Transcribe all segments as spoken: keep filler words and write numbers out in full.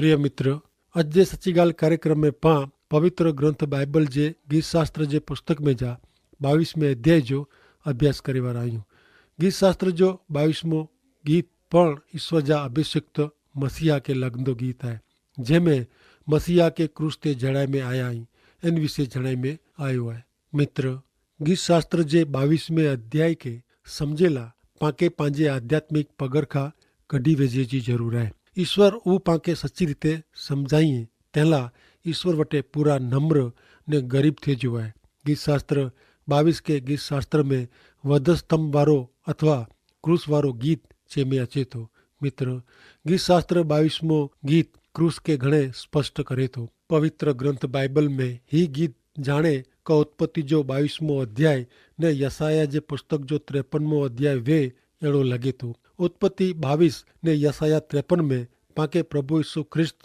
પ્રિય મિત્ર, અજ જે સચ્ચી ગાલ કાર્યક્રમ મેં પાં પવિત્ર ગ્રંથ બાઈબલ જે ગીતશાસ્ત્ર જે પુસ્તક મેં જા બાવીસ મેં અધ્યાય જો અભ્યાસ કરેવા રાયું. ગીતશાસ્ત્ર જો બાવીસ મોં ગીત પણ ઈસ્વર જા અભિષિક્ત મસીહા કે લગ્ન દો ગીત હૈ, જેહ મેં મસીહા કે ક્રૂસ તે જણાઈ મેં આયા હૈં, એન વિશે જણાઈ મેં આયો હૈ. મિત્ર, ગીતશાસ્ત્ર જે બાવીસ મેં અધ્યાય કે સમઝેલા પાંકે પાંજે આધ્યાત્મિક પગર ખા કઢ઼ી વેજે જી જરૂર હૈ. ઈસ્વર ઉપાંકે સચ્ચી રીતે સમઝાઈ તેલા ઈસ્વર વટે પૂરા નમ્ર ને ગરીબ થે જો હૈ. ગીતશાસ્ત્ર બાવીસ કે ગીતશાસ્ત્ર મેં વધસ્તંભ વારો અથવા ક્રૂસ વારો ગીત ચેમે અચે તો. મિત્ર, ગીતશાસ્ત્ર બાવીસ મોં ગીત ક્રૂસ કે ઘણે સ્પષ્ટ કરે તો. પવિત્ર ગ્રંથ બાઈબલ મેં હી ગીત જાણે કા ઉત્પત્તિ જો બાવીસ મોં અધ્યાય ને યસાયાહ જે પુસ્તક જો ત્રેપન મોં અધ્યાય વે એડો લગે તો. ઉત્પત્તિ બાવીસ ને યસાયાહ ત્રેપન મેં પાંકે પ્રભુ ઈસુ ખ્રિસ્ત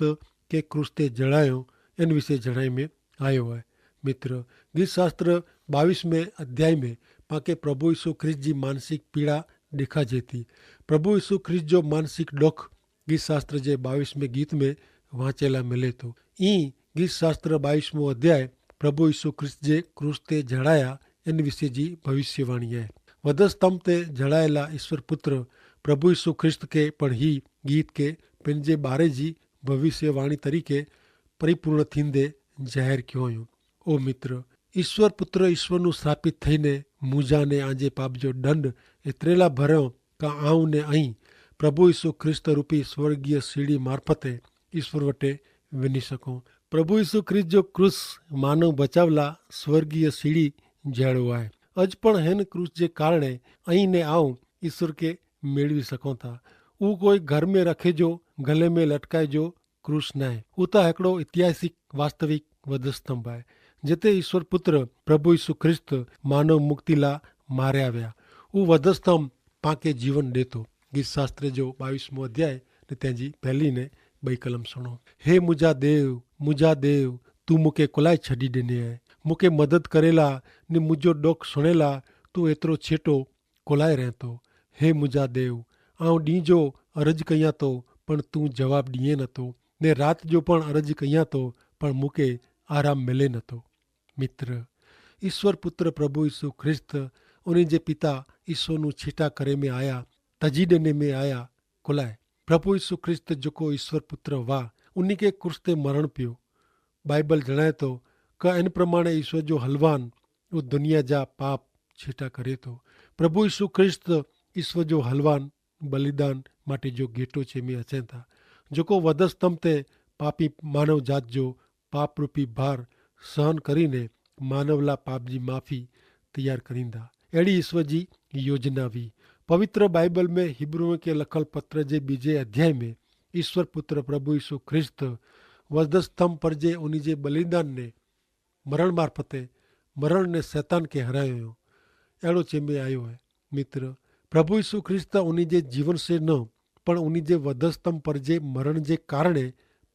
કે ક્રૂસ તે જણાયો એન વિશે જણાઈ મેં આયો હૈ. મિત્ર, ગીતશાસ્ત્ર બાવીસ મેં અધ્યાય મેં પાંકે પ્રભુ ઈસુ ખ્રિસ્ત જી માનસિક પીડા દેખા જેતી. પ્રભુ ઈસુ ખ્રિસ્ત જો માનસિક ડોખ ગીતશાસ્ત્ર જે બાવીસ મેં ગીત મેં વાંચેલા મિલે તો. ઈ ગીતશાસ્ત્ર બાવીસ મોં અધ્યાય પ્રભુ ઈસુ ખ્રિસ્ત જે ક્રૂસ તે જણાયા એન વિશે જી ભવિષ્યવાણી હૈ. વધસ્તંભ તે જણાયેલા ઈસ્વર પુત્ર પ્રભુ ઈસુ ખ્રિસ્ત કે પણ હી ગીત કે પેનજે બારે જી ભવિષ્યવાણી તરીકે પરિપૂર્ણ થીંદે જાહેર ક્યો હોયો. ઓ મિત્ર, ઈસ્વર પુત્ર ઈસ્વરનું સ્થાપિત થઈને મુઝાને આજે પાપજો દંડ એતરેલા ભર્યો કા આઉને અહીં પ્રભુ ઈસુ ખ્રિસ્ત રૂપી સ્વર્ગીય સીડી મારફતે ઈસ્વર વટે વિની શકો. પ્રભુ ઈસુ ખ્રિસ્ત જો ક્રૂસ માનવ બચાવલા સ્વર્ગીય સીડી જેડો આય. અજ પણ હેન ક્રૂસ જે કારણે અહીં ને આઉં ઈસ્વર કે મેળવી શકો થા. ઉં કોઈ ઘર મેં રખે જો ગલે મેં લટકાય જો ક્રૂસ નાય. ઉતા હેકડો ઇતિહાસિક વાસ્તવિક વધસ્તંભ આય, જેતે ઈસ્વર પુત્ર પ્રભુ ઈસુ ખ્રિસ્ત માનવ મુક્તિલા માર્યા વ્યા. ઉં વધસ્તંભ પાંકે જીવન દેતો. ગીતશાસ્ત્ર જો બાવીસ મોં અધ્યાય ને તેની પહેલી ને બઈ કલમ સુણો. હે મુજા દેવ, મુજા દેવ, તું મુકે કોલાય છડી દેને હૈ? મુકે મદદ કરેલા ને મુજો ડોખ સુણેલા તું એતરો છેટો કોલાઈ રહેતો? હે મુજા દેવ, આઉં ડીંજો અરજ કહિયા તો, પણ તું જવાબ ડિયે નતો, ને રાત જો પણ અરજ કહિયા તો, પણ મુકે આરામ મિલે નતો. મિત્ર, ઈસ્વર પુત્ર પ્રભુ ઈસુ ખ્રિસ્ત ઉની જે પિતા ઈસુ નું છીટા કરે મેં આયા, તજીડને મેં આયા. કોલાએ પ્રભુ ઈસુ ખ્રિસ્ત જોકો ઈસ્વર પુત્ર વા, ઉની કે કુર્સ તે મરણ પ્યો. બાઈબલ જણાયતો કે એન પ્રમાણે ઈસ્વર જો હલવાન ઉં દુનિયા જા પાપ છીટા કરે તો. પ્રભુ ઈસુ ખ્રિસ્ત ઈસ્વર જો હલવાન બલિદાન માટે જો ગેટો છે મેં અચેતા, જોકો વધસ્તંભ તે પાપી માનવ જાત જો પાપરૂપી ભાર સહન કરીને માનવલા પાપજી માફી તૈયાર કરીંદા. એડી ઈસ્વર જી યોજના વી. પવિત્ર બાઈબલ મેં હિબ્રૂ કે લખલ પત્ર જે બીજે અધ્યાય મેં ઈસ્વર પુત્ર પ્રભુ ઈસુ ખ્રિસ્ત વધસ્તંભ પર જે ઉની જે બલિદાન ને મરણ મારફતે મરણ ને સૈતાન કે હરાયો હૈ. એડો ચેમે આયો હૈ. મિત્ર, પ્રભુ ઈસુ ખ્રિસ્ત ઉની જે જીવન સે ન પણ ઉની જે વધસ્તંભ પર જે મરણ જે કારણે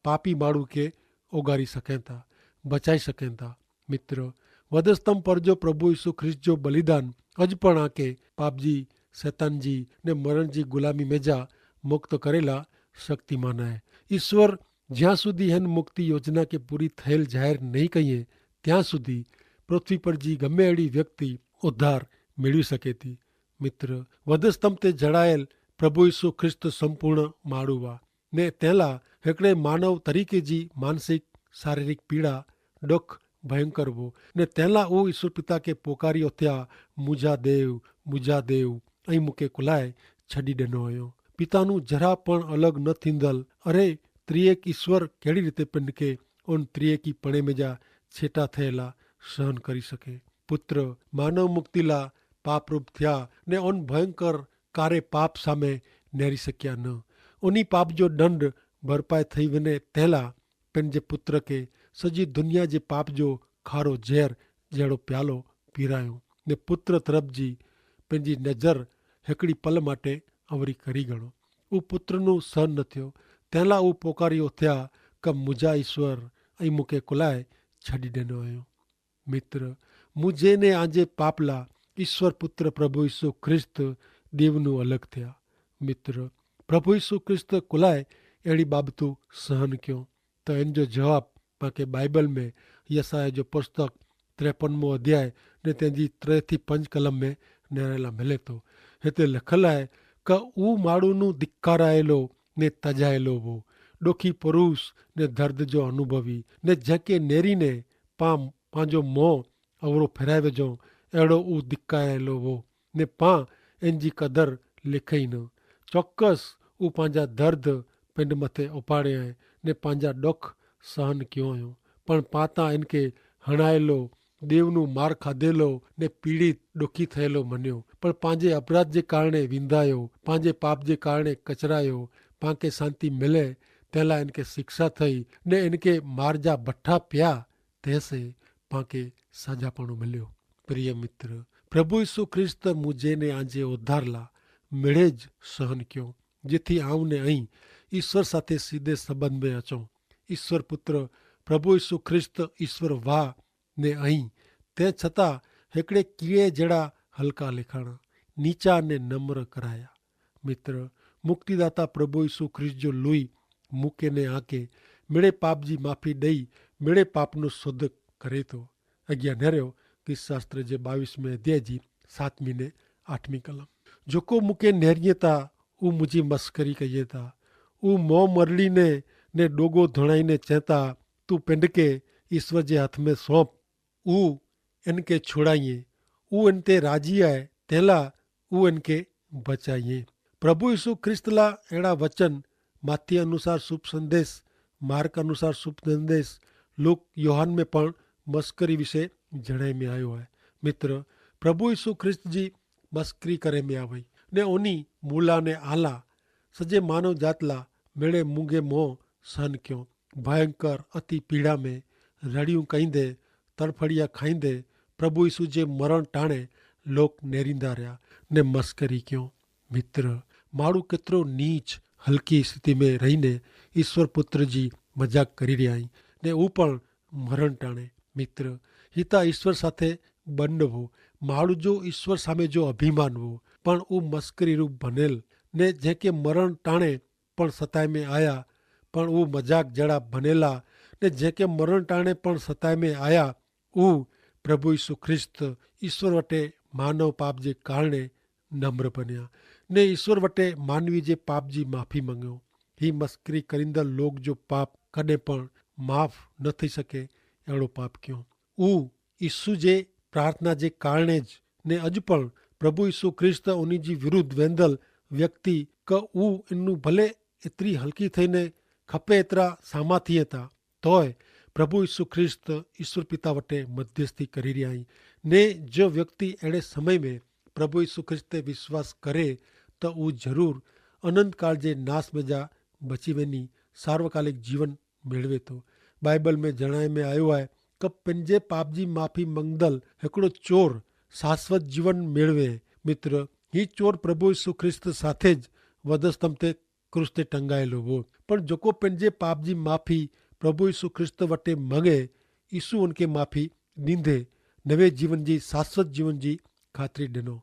પાપી માણુ કે ઓગારી સકેતા, બચાઈ સકેતા. મિત્ર, વધસ્તંભ પર જો પ્રભુ ઈસુ ખ્રિસ્ત જો બલિદાન અજ પણ આકે પાપજી, સૈતાનજી ને મરણજી ગુલામી મેજા મુક્ત કરેલા શક્તિમાન હૈ. ઈસ્વર જ્યાં સુધી હેન મુક્તિ યોજના કે પૂરી થયેલ જાહેર નહીં કહિએ, ત્યાં સુધી પૃથ્વી પર જી ગમે એડી વ્યક્તિ ઉદ્ધાર મેળવી શકે તી. મિત્ર, વધસ્તંભ તે જણાયેલ પ્રભુ ઈસુ ખ્રિસ્ત સંપૂર્ણ માળું વા, ને તેલા હેકડ઼ે માનવ તરીકે જી માનસિક, શારીરિક પીડા, ડોખ ભયંકર વો, ને તેલા ઉં ઈસુ પિતા કે પોકારી ઓથ્યા, મુજા દેવ, મુજા દેવ, અહીં મુકે કુલાએ છડી દેનો અયો. પિતાનું જરા પણ અલગ ન થીંદલ અરે ત્રિયેક ઈસ્વર કેડી રીતે પેનકે ઉન ત્રિયેકી પણે મેં જા છેટા થયેલા સહન કરી શકે? પુત્ર માનવ મુક્તિલા પાપરૂપ થ્યા, ને ઉન ભયંકર કારે પાપ સામે નેરી શક્યા ન. ઉની પાપ જો દંડ ભરપાઈ થઈ વેને તેલા પેનજે પુત્ર કે સજી દુનિયા જે પાપ જો ખારો જેર જેડો પ્યાલો પીરાયો, ને પુત્ર તરફ જી પેનજી નજર હેકડી પલ માટે અવરી કરી ગણો. ઉં પુત્રનું સહન ન થયો, તેલા ઉં પોકારી ઓથ્યા કે મુજા ઈસ્વર અહીં મુકે કુલાએ છડી દેનો અયો. મિત્ર, મુજે ને આજે પાપલા ઈસ્વર પુત્ર પ્રભુ ઈસુ ખ્રિસ્ત દેવનું અલગ થયા. મિત્ર, પ્રભુ ઈસુ ખ્રિસ્ત કુલાએ એડી બાબતો સહન ક્યો? તો એન જો જવાબ પાંકે બાઈબલ મેં યસાયાહ જો પુસ્તક ત્રેપન મો અધ્યાય ને તેની ત્રે થી પંજ કલમ મેં નેરેલા મિલે તો. હેતા લખેલા હૈ કે ઉં માડૂનું ધિક્કારાયેલો ને તજાયેલો વો, ડોખી પરુષ ને ધર્દ જો અનુભવી, ને જેંકે નેરી ને પાં પાંજો મોં અવરો ફેરાવે જો એડો ઉં ધિક્કારાયેલો વો, ને પાં એન જી કદર લેખઈ ન. ચોક્કસ ઉં પાંજા ધર્દ પેંડ મતે ઉપાડે આય, ને પાંજા ડોખ સહન ક્યો આયો. પણ પાતા એનકે હણાયેલો, દેવનું માર ખાધેલો ને પીડિત ડોખી થયેલો મન્યો. પણ પાંજે અપરાધ જે કારણે વિંધાયો, પાંજે પાપ જે કારણે કચરાયો. પાંકે શાંતિ મિલે તેલા એનકે શિક્ષા થઈ, ને એનકે માર જા ભઠ્ઠા પ્યા, તેસે પાંકે સાજાપણો મિલ્યો. પ્રિય મિત્ર, પ્રભુ ઈસુ ખ્રિસ્ત મુઝે ને આજે ઉધારલા મેળે જ સહન ક્યો, જેથી આવને અહીં ઈસ્વર સાથે સીધે સંબંધ મેં અચો. ઈસ્વર પુત્ર પ્રભુ ઈસુ ખ્રિસ્ત ઈસ્વર વાહ ને અહીં તે છતાં હેકડ઼ે કીડ઼ે જેડા હલકા લેખાણા, નીચા ને નમ્ર કરાયા. મિત્ર, મુક્તિદાતા પ્રભુ ઈસુ ખ્રિસ્ત જો લુઈ મુકે ને આંકે મેડે પાપ જી માફી દઈ મેડે પાપનો શોધ કરે તો. અજ્ઞા નહર્યો કિસ શાસ્ત્ર જે બાવીસ મેં અધ્યાય જી સાતમી ને આઠમી કલમ. જોકો મુકે નહરિયે તા ઉં મુજી મસ્કરી કહિયે તા, ઉં મોં મરડી ને ને ડોગો ધણાઈ ને ચેતા, તું પેંડકે ઈસ્વર જે હાથ મેં સોંપ, ઉં એનકે છોડાઈએ, ઉં એન તે રાજી આય તેલા ઉં એનકે બચાઈએ. પ્રભુ ઈસુ ખ્રિસ્તલા એડા વચન માથી અનુસાર શુભ સંદેશ, માર્ક અનુસાર શુભ સંદેશ, લુક યોહાન મેં પણ મસ્કરી વિશે જણાઈ મેં આયો હૈ. મિત્ર, પ્રભુ ઈસુ ખ્રિસ્ત જી મસ્કરી કરે મેં આવે ને ઓની મૂલા ને આલા સજે માનવ જાતલા મેળે મુંગે મોં સહન ક્યો. ભયંકર અતિ પીડા મેં રડ઼િયું કઈંદે તડફડિયા ખાઈંદે પ્રભુ ઈસુ જે મરણ ટાણે લોક નેરીંદા રહ્યા ને મસ્કરી ક્યો. મિત્ર, માડૂ કેતરો નીચ હલકી સ્થિતિ મેં રહીને ઈસ્વર પુત્ર જી મજાક કરી રહ્યા હૈં ને ઉપણ મરણ ટાણે. મિત્ર, હિતા ઈસ્વર સાથે બંડ વો, માડૂ જો ઈસ્વર સામે જો અભિમાન વો, પણ ઉં મસ્કરી રૂપ ભનેલ ને જેંકે મરણ ટાણે પણ સતાઈ મેં આયા, પણ ઉં મજાક જેડા ભનેલા ને જેંકે મરણ ટાણે પણ સતાઈ મેં આયા, ઉં પ્રભુ ઈસુ ખ્રિસ્ત ઈસ્વર વટે માનવ પાપ જે કારણે નમ્ર બન્યા ને ઈસ્વર વટે માનવી જે પાપ જી માફી મંગ્યો. હી મસ્કરી કરિંદલ લોગ જો પાપ કદે પણ માફ ન થઈ શકે એડો પાપ ક્યો. ઉં ઈસુ જે પ્રાર્થના જે કારણે જ ને અજ પણ પ્રભુ ઈસુ ખ્રિસ્ત ઉની જી વિરુદ્ધ વેંદલ વ્યક્તિ ક ઉં એનનું ભલે એતરી હલકી થઈને ખપે એતરા સામાથી હતા, તોય પ્રભુ ઈસુ ખ્રિસ્ત ઈસ્વર પિતા વટે મધ્યસ્થી કરી રહ્યા હૈં. ને જો વ્યક્તિ એડે સમય મેં પ્રભુ ઈસુ ખ્રિસ્ત તે વિશ્વાસ કરે, તો ઉં જરૂર અનંતકાળ જે નાસ મેં જા બચી વેની સાર્વકાલિક જીવન મેળવે તો. બાઈબલ મેં જણાય મેં આયો હૈ કે પેનજે પાપજી માફી મંગદલ હેકડો ચોર શાશ્વત જીવન મેળવે. મિત્ર, હી ચોર પ્રભુ ઈસુ ખ્રિસ્ત સાથે જ વધસ્તંભ તે ક્રૂસ તે ટંગાયેલો હો. પણ જોકો પેનજે પાપજી માફી પ્રભુ ઈસુ ખ્રિસ્ત વટે મંગે, ઈસુ ઉનકે માફી દીંધે નવે જીવન જી શાશ્વત જીવન જી ખાતરી ડેનો.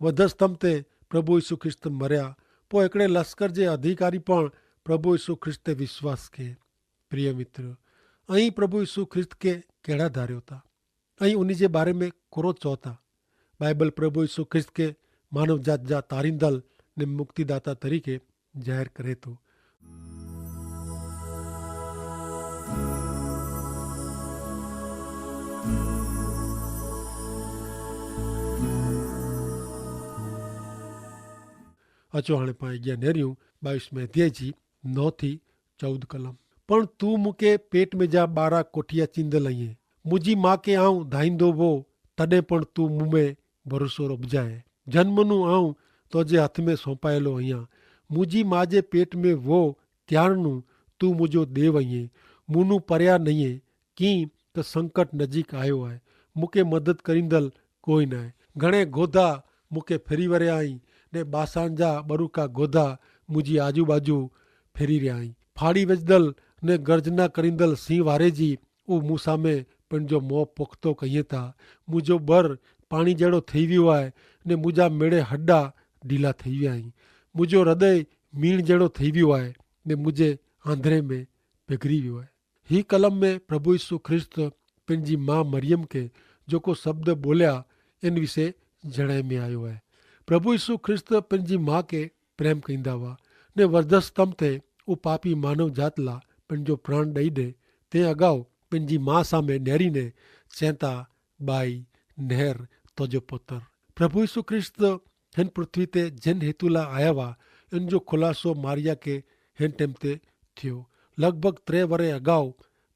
વધસ્તંભ તે પ્રભુ ઈસુ ખ્રિસ્ત મર્યા. પો એકડે લશ્કર જે અધિકારી પણ પ્રભુ ઈસુ ખ્રિસ્ત તે વિશ્વાસ કે. પ્રિય મિત્ર, અહીં પ્રભુ ઈસુ ખ્રિસ્ત કે કેડા ધાર્યો તા? અહીં ઉની જે બારે મેં કોરો ચોતા? બાઈબલ પ્રભુ ઈસુ ખ્રિસ્ત કે માનવ જાત જા તારીંદલ ને મુક્તિદાતા તરીકે જાહેર કરે તો. અચો હાણે પાં અગિયા નેર્યું બાવીસ મેં અધ્યાય જી નવ થી ચૌદ કલમ. પણ તું મુકે પેટ મેં જા બારા કોઠિયા ચીંદલ અઇયે, મુજી મા કે આઉં ધાઈંદો વો, તદે પણ તું મુમે ભરોસો રબજાએ. જન્મનું આઉં તોજે હાથ મેં સોંપાયેલો અઇયા, મુજી મા જે પેટ મેં વો ત્યારનું તું મુજો દેવ અઇયે, મુનું પર્યા નહિયે. કિંક સંકટ નજીક આયો હૈ, મુકે મદદ કરીંદલ કોઈ નાય. ઘણે ગોધા મુકે ફેરી વર્યા હૈં, ને બાસાન જા બરુકા ગોધા મુજી આજુબાજુ ફેરી રહ્યા હૈં. ફાડી વેજદલ ને ગર્જના કરીંદલ સિંહ વારે જી ઉં મુસામે પણ જો મોં પોખતો કહિયે તા. મુજો બર પાણી જેડો થઈ વ્યો હૈ, ને મુજા મેડે હડ્ડા ઢીલા થઈ વ્યા હૈં. મુજો હૃદય મીણ જેડો થઈ વ્યો હૈ. ને મુઝે આંધરે મેં ભેગરી વ્યો હૈ. હી કલમ મેં પ્રભુ ઈસુ ખ્રિસ્ત પન જી મા મરિયમ કે જોકો શબ્દ બોલ્યા એન વિશે જણાઈ મેં આયો હૈ. પ્રભુ ઈસુ ખ્રિસ્ત પન જી મા કે પ્રેમ કઈંદા વા ને વર્ધસ્તમ તે ઉપાપી માનવ જાતલા પન જો પ્રાણ દઈ દે તે અગાઉ પન જી મા સામે નેરી ને ચેંતા બાઈ નહર તોજો પોતર. પ્રભુ ઈસુ ખ્રિસ્ત હેન પૃથ્વી તે જેન હેતુલા આયાવા એન જો ખુલાસો મારિયા કે હેન ટેમ તે થયો. લગભગ ત્રે વરે અગાઉ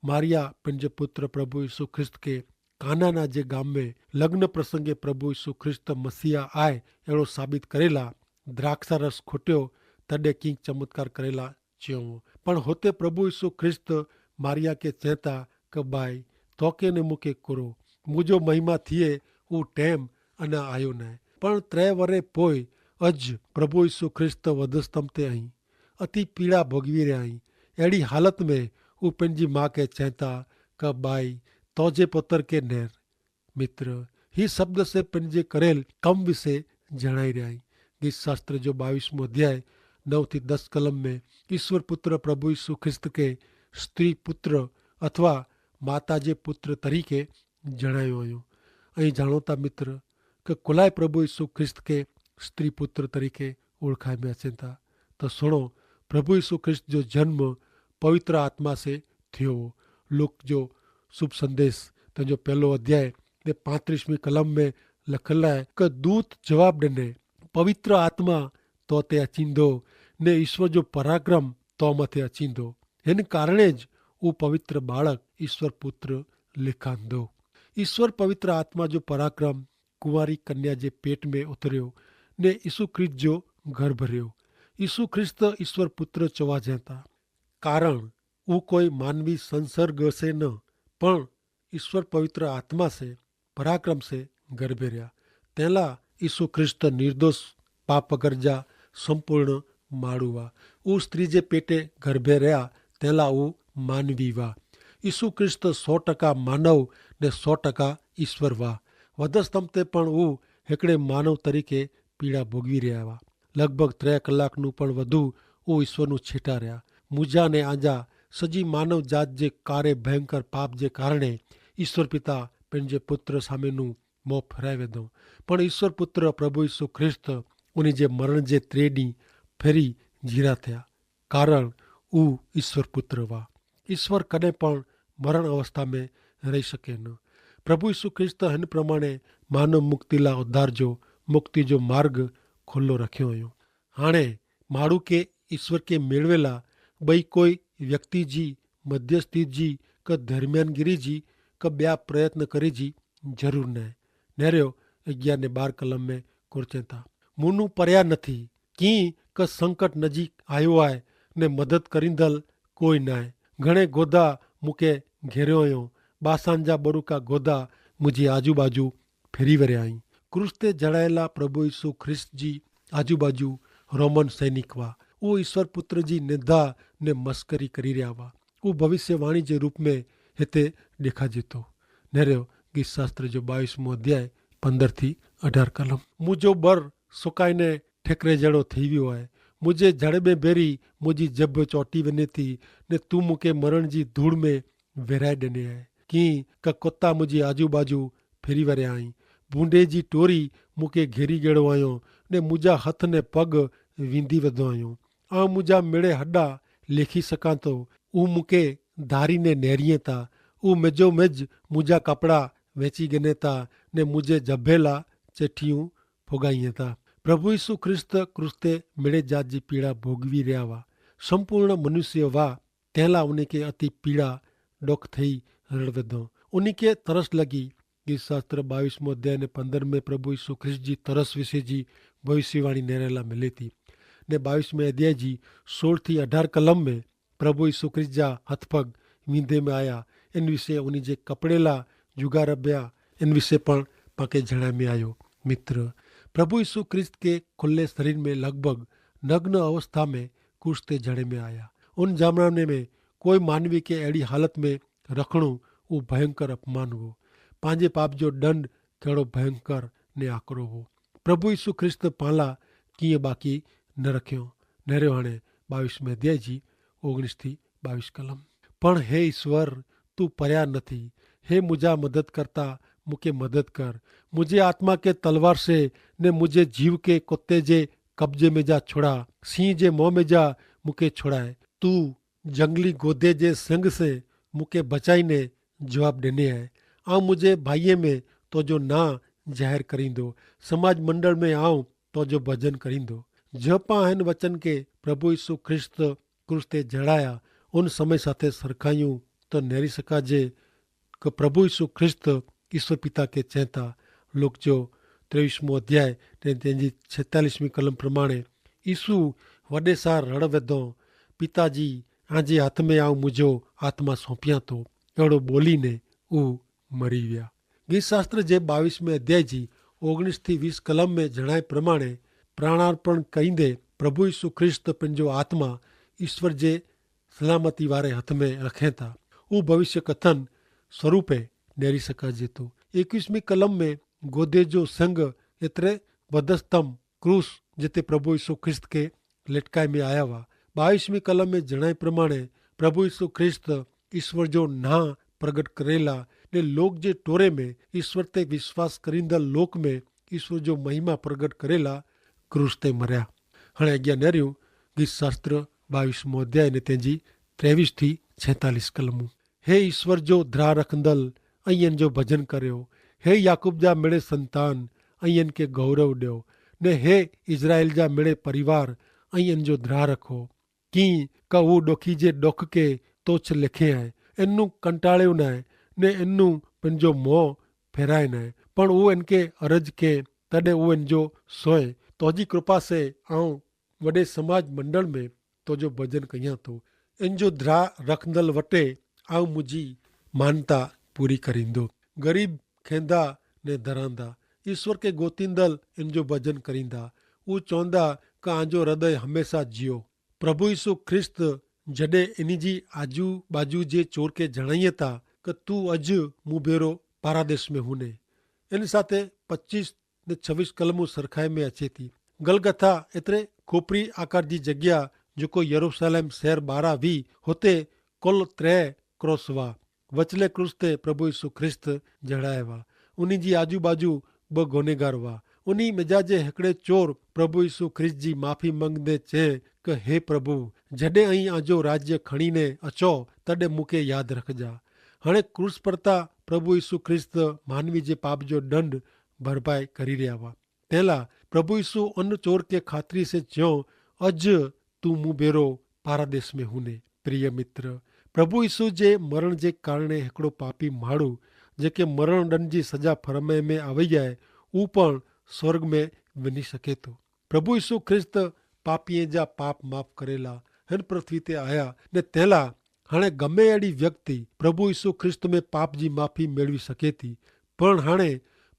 મારિયા પન જે પુત્ર પ્રભુ ઈસુ ખ્રિસ્ત કે કાનાના જે ગામ મેં લગ્ન પ્રસંગે પ્રભુ ઈસુ ખ્રિસ્ત મસીહા આય એડો સાબિત કરેલા દ્રાક્ષારસ ખોટ્યો તદે કિંક ચમત્કાર કરેલા ચ્યો. પણ હોતે પ્રભુ ઈસુ ખ્રિસ્ત મારિયા કે ચેંતા કે બાઈ તોકે ને મુકે કરો મુજો મહિમા થિયે ઉ ટેમ અને આયો નાય. પણ ત્રે વરે પોય અજ પ્રભુ ઈસુ ખ્રિસ્ત વધસ્તમ તે અહીં અતિ પીડા ભોગવી રહ્યા અહીં. એડી હાલત મેં ઉપન જી મા કે ચેંતા કે બાઈ તોજે પોતર કે નેર. મિત્ર, હી શબ્દ સે પન જે કરેલ કમ વિશે જણાઈ રહ્યા હૈં. ગીત શાસ્ત્ર જો બાવીસ મું અધ્યાય નવ થી દસ કલમ મેં ઈસ્વર પુત્ર પ્રભુ ઈસુ ખ્રિસ્ત કે સ્ત્રી પુત્ર અથવા માતા જે પુત્ર તરીકે જણાયો અયો. અહીં જાણોતા મિત્ર, કે કુલાઈ પ્રભુ ઈસુ ખ્રિસ્ત કે સ્ત્રી પુત્ર તરીકે ઓળખાઈ મેં અચેતા? તો સુણો, પ્રભુ ઈસુ ખ્રિસ્ત જો જન્મ પવિત્ર આત્મા સે થયો. લુક જો શુભ સંદેશ તેનો પહેલો અધ્યાય તે પાંત્રીસમી કલમ મેં લખેલા હૈ, કે દૂત જવાબ દને, પવિત્ર આત્મા તો તે અચીંદો ને ઈસ્વર જો પરાક્રમ તો મતે અચીંદો. હેન કારણે જ ઉપવિત્ર બાળક ઈસ્વર પુત્ર લેખાંદો. ઈસ્વર પવિત્ર આત્મા જો પરાક્રમ કુંવારી કન્યા જે પેટ મેં ઉતર્યો ને ઈસુ ખ્રિસ્ત જો ગર્ભ રહ્યો. ઈસુ ખ્રિસ્ત ઈસ્વર પુત્ર ચોવા જેતા. કારણ ઉં કોઈ માનવી સંસર્ગ સે ન, પણ ઈસ્વર પવિત્ર આત્મા સે પરાક્રમ સે ગર્ભે રહ્યા. તેલા ઈસુ ખ્રિસ્ત નિર્દોષ પાપ અગર જા સંપૂર્ણ માડૂ વા. ઉં સ્ત્રી જે પેટે ગર્ભે રહ્યા તેલા ઉં માનવી વા. ઈસુ ખ્રિસ્ત સો ટકા માનવ ને સો ટકા ઈસ્વર વા. વધસ્તંભ તે પણ ઉં હેકડ઼ે માનવ તરીકે પીડા ભોગવી રહ્યા વા. લગભગ ત્રે કલાકનું પણ વધુ ઉં ઈસ્વરનું છેટા રહ્યા. મુજા ને આજા સજી માનવ જાત જે કારે ભયંકર પાપ જે કારણે ઈસ્વર પિતા પેનજે પુત્ર સામેનું મોં ફેરાઈ વેધો. પણ ઈસ્વર પુત્ર પ્રભુ ઈસુ ખ્રિસ્ત ઉની જે મરણ જે ત્રેડી ફેરી જીરા થયા. કારણ ઉ ઈસ્વર પુત્ર વા. ઈસ્વર કદે પણ મરણ અવસ્થા મેં રહી શકે ન. પ્રભુ ઈસુ ખ્રિસ્ત હેન પ્રમાણે માનવ મુક્તિલા ઉદ્ધાર જો મુક્તિ જો માર્ગ ખુલ્લો રખ્યો અયો. હાણે માડૂ કે ઈસ્વર કે મેળવેલા બઈ કોઈ વ્યક્તિ જી મધ્યસ્થી જી કે ધરમિયાનગીરી જી કે બ્યા પ્રયત્ન કરી જી જરૂર નાય. નેર્યો અગિયાર ને બાર કલમ મેં કોરચેતા, મુનું પર્યા નથી કિંક સંકટ નજીક આયો આય ને મદદ કરીંદલ કોઈ નાય. ઘણે ગોધા મુકે ઘેર્યો અયો. બાસાન જા બરુકા ગોધા મુઝે આજુબાજુ ફેરી વર્યા અહીં. ક્રૂસ તે જણાયેલા પ્રભુ ઈસુ ખ્રિસ્ત જી આજુબાજુ રોમન સૈનિક વા. ઉ ઈસ્વર પુત્ર જી નિંદા ને મસ્કરી કરી રહ્યા વા. ઉ ભવિષ્યવાણી જે રૂપ મેં હેતે દેખાજે તો. નેર્યો ગીત શાસ્ત્ર જો બાવીસ મું અધ્યાય પંદર થી અઢાર કલમ, મુજો બર સુકાઈ ને ઠેકરે જેડો થઈ વ્યો આય. મુઝે જડબે ભેરી મુજી જબ ચોટી વને થી ને તું મુકે મરણ જી ધૂળ મેં વેરાઈ દેને આય. કિંક કુત્તા મુજી આજુબાજુ ફેરી વર્યા આઈ. ભૂંડે જી ટોરી મુકે ઘેરી ગેડો આયો ને મુજા હથ ને પગ વીંધી વધો આયો. આ મુજા મેડે હડા લેખી સકાંતો. ઉ મુકે ધારી ને નેરિયે તા. ઉ મેજો મેજ મુજા કપડા વેચી ગને તા ને મુજે જભેલા ચેઠિયું ફોગાઈ હતા. પ્રભુ ઈસુ ખ્રિસ્ત ક્રૂસ તે મેડે જાત જી પીડા ભોગવી રહ્યા વા. સંપૂર્ણ મનુષ્ય વા તેલા ઉની કે અતિ પીડા ડોખ થઈ રડવે દો. ઉની કે તરસ લગી. ગીત શાસ્ત્ર બાવીસ મું અધ્યાય ને પંદર મેં પ્રભુ ઈસુ ખ્રિસ્ત જી તરસ વિશે જી ભવિષ્યવાણી નેરેલા મિલે થી. ને બાવીસ મેં અધ્યાય જી સોળ થી અઢાર કલમ મેં પ્રભુ ઈસુ ખ્રિસ્ત જા હથપગ વીંધે મેં આયા એન વિશે ઉની જે કપડેલા જુગારબ્યા એન વિશે પણ પાકે જણાય મેં આયો. મિત્ર, પ્રભુ ઈસુ ખ્રિસ્ત કે ખુલ્લે શરીર મેં લગભગ નગ્ન અવસ્થા મેં ક્રૂસ તે જણે મેં આયા. ઉન જામણાને મેં કોઈ માનવી કે એડી હાલત મેં રખણું ઉં ભયંકર અપમાન હો. પાંજે પાપ જો દંડ કહેડો ભયંકર ને આકરો હો. પ્રભુ ઈસુ ખ્રિસ્ત પાલા કિંય બાકી ન રખ્યો. નેરે હણે બાવીસ મેં અધ્યાય જી ઓગણીસ થી બાવીસ કલમ. પણ હે ઈસ્વર, તું પર્યા નથી. હે મુજા મદદ કરતા, મુકે મદદ કર. મુઝે આત્મા કે તલવાર સે, ને મુઝે જીવ કે કોતે જે કબજે મેં જા છોડા, સિંહ જે મોં મેં જા મુકે છોડાએ. તું જંગલી ગોધે જે સંગ સે મુકે બચાઈ ને જવાબ દેને આય. આઉં મુઝે ભાઈએ મેં તો જો ના જાહેર કરીંદો, સમાજ મંડળ મેં આઉં તો જો ભજન કરીંદો. જપા હેન વચન કે પ્રભુ ઈસુ ખ્રિસ્ત ક્રૂસ તે જણાયા, ઉન સમય સાથે સરખાયું તો નેરી સકાજે કે પ્રભુ ઈસુ ખ્રિસ્ત ઈસ્વર પિતા કે ચેંતા. લુક જો ત્રેવીસમો અધ્યાય ને તેની છેતાલીસમી કલમ પ્રમાણે ઈસુ વડે સાર રડવેધો, પિતાજી, આજે હાથમે આવ મુજો આત્મા સોંપ્યા તો. એડો બોલી ને ઉ મરી વ્યા. ગીતશાસ્ત્ર જે બાવીસમે અધ્યાય જી ઓગણીસ થી વીસ કલમ મેં જણાય પ્રમાણે પ્રાણાર્પણ કઈંદે પ્રભુ ઈસુ ખ્રિસ્ત પન જો આત્મા ઈસ્વર જે સલામતી વારે હથ મેં રખેતા. ઉં ભવિષ્ય કથન સ્વરૂપે નેરી સકાજે તો. એકવીસમી કલમ મેં ગોધે જો સંગ એતરે વધસ્તમ ક્રૂસ જેતે પ્રભુ ઈસુ ખ્રિસ્ત કે લેટકાઈ મેં આયા વા. બાવીસમી કલમ મેં જણાઈ પ્રમાણે પ્રભુ ઈસુ ખ્રિસ્ત ઈસ્વર જો ના પ્રગટ કરેલા ને લોક જે ટોરે મેં ઈસ્વર તે વિશ્વાસ કરીંદલ લોક મેં ઈસ્વર જો મહિમા પ્રગટ કરેલા ક્રૂસ તે મર્યા. હણે અજ્ઞા નેર્યું ગીતશાસ્ત્ર બાવીસમો અધ્યાય ને તેની ત્રેવીસ થી છેતાલીસ કલમું. હે ઈસ્વર જો ધ્રા રખંદલ, અહીં એન જો ભજન કર્યો. હે યાકૂબ જા મેળે સંતાન, અહીં એન કે ગૌરવ દ્યો. ને હે ઇઝરાયેલ જા મેળે પરિવાર, અહીં એન જો ધ્રા રખો. કિં કા ઉં ડોખી જે ડોખ કે તોછ લેખે આય, એનનું કંટાળ્યો નાય, ને એનનું પન જો મોં ફેરાય નાય. પણ ઉં એન કે અરજ કે તદે ઉં એન જો સોય. તોજી કૃપા સે આઉં વડે સમાજ મંડળ મેં તોજો ભજન કહિયા તો. એન જો ધ્રા રખંદલ વટે આઉં મુજી માનતા પૂરી કરીંદો. ગરીબ ખેંદા ને ધરાંદા ઈસ્વર કે ગોતિંદલ એન જો ભજન કરીંદા. ઉં ચોંદા કે આંજો હૃદય હમેંસા જીઓ. પ્રભુ ઈસુ ખ્રિસ્ત જડે એની જી આજુબાજુ જે ચોર કે જણાઈ થા કે તું અજ મુભેરો પારાદેશ મેં હુને. એન સાથે પચ્ચીસ ને છવીસ કલમો સરખાઈ મેં અચેતી. ગલગથા એતરે ખોપરી આકાર જી જગ્યા જોકો યરૂસાલેમ શહેર બારા વી હોતે કોલ ત્રે ક્રોસ વા. વચલે ક્રૂસ તે પ્રભુ ઈસુ ખ્રિસ્ત જણાયવા. ઉની જી આજુબાજુ બહ ગોનેગાર વા. ઉની મેજા જે હેકડ઼ે ચોર પ્રભુ ઈસુ ખ્રિસ્ત જી માફી મંગ દે ચે કે હે પ્રભુ, જડે અહીં આજો રાજ્ય ખણીને અચો તદે મુકે યાદ રખજા. હણે ક્રૂસ પરતા પ્રભુ ઈસુ ખ્રિસ્ત માનવી જે પાપ જો દંડ ભરપાઈ કરી રહ્યા વા. તેલા પ્રભુ ઈસુ અન્ન ચોર કે ખાતરી સે ચ્યો, અજ તું મુભેરો પારાદેશ મેં હુને. પ્રિય મિત્ર, પ્રભુ ઈસુ જે મરણ જે કારણે હેકડો પાપી માડૂ જે કે મરણ દંડ જી સજા ફરમાઈ મેં આવે જાય, ઉપણ સ્વર્ગ મેં વિની શકે તો. પ્રભુ ઈસુ ખ્રિસ્ત પાપીએ જા પાપ માફ કરેલા હેન પૃથ્વી તે આયા, ને તેલા હણે ગમે એડી વ્યક્તિ પ્રભુ ઈસુ ખ્રિસ્ત મેં પાપ જી માફી મેળવી શકે તી. પણ હણે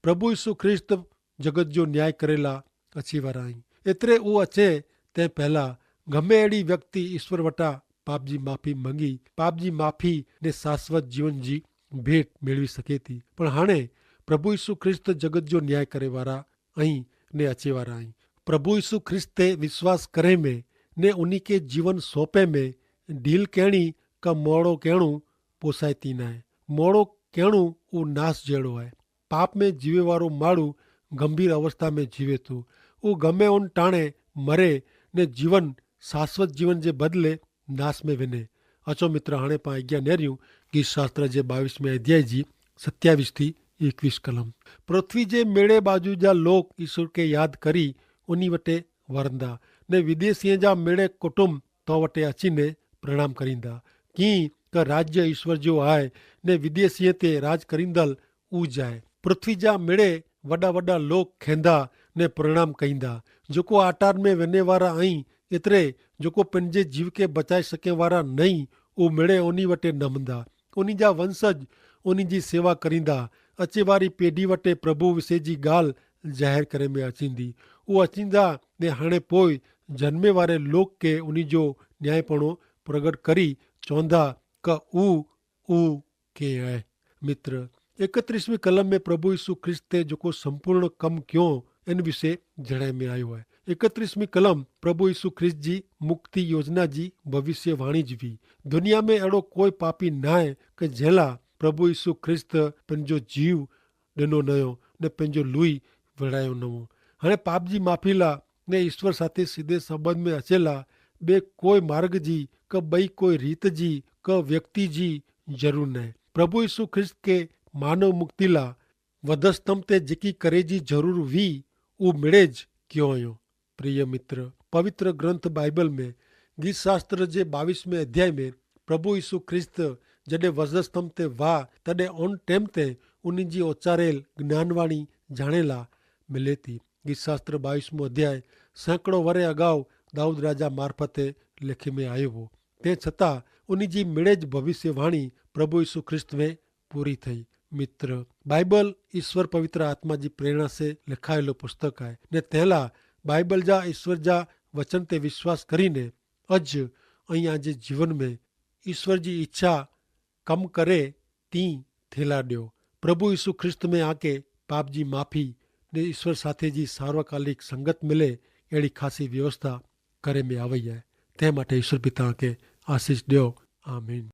પ્રભુ ઈસુ ખ્રિસ્ત જગત જો ન્યાય કરેલા અચ્છી વારા હૈં. એતરે ઉં અચ્છે તે પહેલા ગમે એડી વ્યક્તિ ઈસ્વર વટા પાપજી માફી મંગી પાપજી માફી ને શાશ્વત જીવન જી ભેટ મેળવી સકેતી. પણ હાણે પ્રભુ ઈસુ ખ્રિસ્ત જગત જો ન્યાય કરે વારા અહીં ને અચ્છે વારા અહીં. પ્રભુ ઈસુ ખ્રિસ્ત તે વિશ્વાસ કરે મેં ને ઉની કે જીવન સોંપે મેં ઢીલ કહેણી કા મોડો કહેણું પોસાયતી નાય. મોડો કહેણું ઉં નાસ જેડો હૈ. પાપ મેં જીવે વારો માડૂ ગંભીર અવસ્થા મેં જીવે થો. ઉં ગમે ઉન ટાણે મરે ને જીવન શાશ્વત જીવન જે બદલે નાસ મેં વેને. અચો મિત્ર હાણે પાં આજ્ઞા નેર્યું કે શાસ્ત્ર જે બાવીસ મેં અધ્યાય જી સત્યાવીસ થી એકવીસ કલમ. પૃથ્વી જે મેળે બાજુ જા લોક ઈસુ કે યાદ કરી ઉની વટે વરંદા, ને વિદેશીએ જા મેળે કુટુંબ તો વટે અચીને પ્રણામ કરીંદા. કિંક રાજ્ય ઈસ્વર જો આય ને વિદેશીએ તે રાજ કરીંદલ ઉજાય. પૃથ્વી જા મેળે વડા વડા લોક ખેંદા ને પ્રણામ કહીંદા. જોકો આટાર મેં વેને વારા અહીં એતરે જોકો પનજે જીવ કે બચાઈ સકે વારા નહીં ઉમેડે ઓની વટે નમંદા. ઓની જા વંશજ ઓની જી સેવા કરીંદા. અચેવારી પેઢી વટે પ્રભુ વિશે જી ગાલ જાહેર કરે મેં અચીંદી. ઉ અચીંદા ને હણે પોય જન્મે વારે લોક કે ઉની જો ન્યાયીપણો પ્રગટ કરી ચોંધા કે ઉ ઉ કે હૈ. મિત્ર, એકત્રીસમી કલમ મેં પ્રભુ ઈસુ ખ્રિસ્ત તે જોકો સંપૂર્ણ કમ ક્યો એન વિશે જણાઈ મેં આયો હૈ. એકત્રીસમી કલમ પ્રભુ ઈસુ ખ્રિસ્ત જી મુક્તિ યોજના જી ભવિષ્યવાણી જ વી. દુનિયા મેં એડો કોઈ પાપી નાય કે જેલા પ્રભુ ઈસુ ખ્રિસ્ત પનજો જીવ ડેનો નયો ને પનજો લુઈ વડાયો નવો. હણે પાપ જી માફી લા ને ઈસ્વર સાથે સીધે સંબંધ મેં અચેલા બે કોઈ માર્ગ જી કે બઈ કોઈ રીત જી કે વ્યક્તિ જી જરૂર નાય. પ્રભુ ઈસુ ખ્રિસ્ત કે માનવ મુક્તિ લા વધસ્તંભ તે જેકી કરે જી જરૂર વી ઉહ મેળે જ ક્યો અયો. પ્રિય મિત્ર, પવિત્ર ગ્રંથ બાઈબલ મેં ગીતશાસ્ત્ર જે બાવીસમે અધ્યાય મેં પ્રભુ ઈસુ ખ્રિસ્ત જડે વધસ્તંભ તે વાહ તદે ઓન ટેમ તે ઉની જી ઓચારેલ જ્ઞાનવાણી જાણેલા મિલેતી. ગીતશાસ્ત્ર બાવીસમો અધ્યાય સેંકડો વરે અગાઉ દાઉદ રાજા મારફતે લેખી મેં આયો વો. તે છતાં ઉની જી મેળે જ ભવિષ્યવાણી પ્રભુ ઈસુ ખ્રિસ્ત મેં પૂરી થઈ. મિત્ર, બાઈબલ ઈસ્વર પવિત્ર આત્મા જી પ્રેરણા સે લેખાયેલો પુસ્તક આય ને તેલા બાઈબલ જા ઈસ્વર જા વચન તે વિશ્વાસ કરીને અજ અહીં આજે જીવન મેં ઈસ્વર જી ઈચ્છા કમ કરે તી થેલા દ્યો. પ્રભુ ઈસુ ખ્રિસ્ત મેં આકે પાપ જી માફી ને ઈસ્વર સાથે જી સાર્વકાલિક સંગત મિલે એડી ખાસી વ્યવસ્થા કરે મેં આવય હૈ. તે માટે ઈસ્વર પિતા આકે આશીસ દ્યો. આમીન.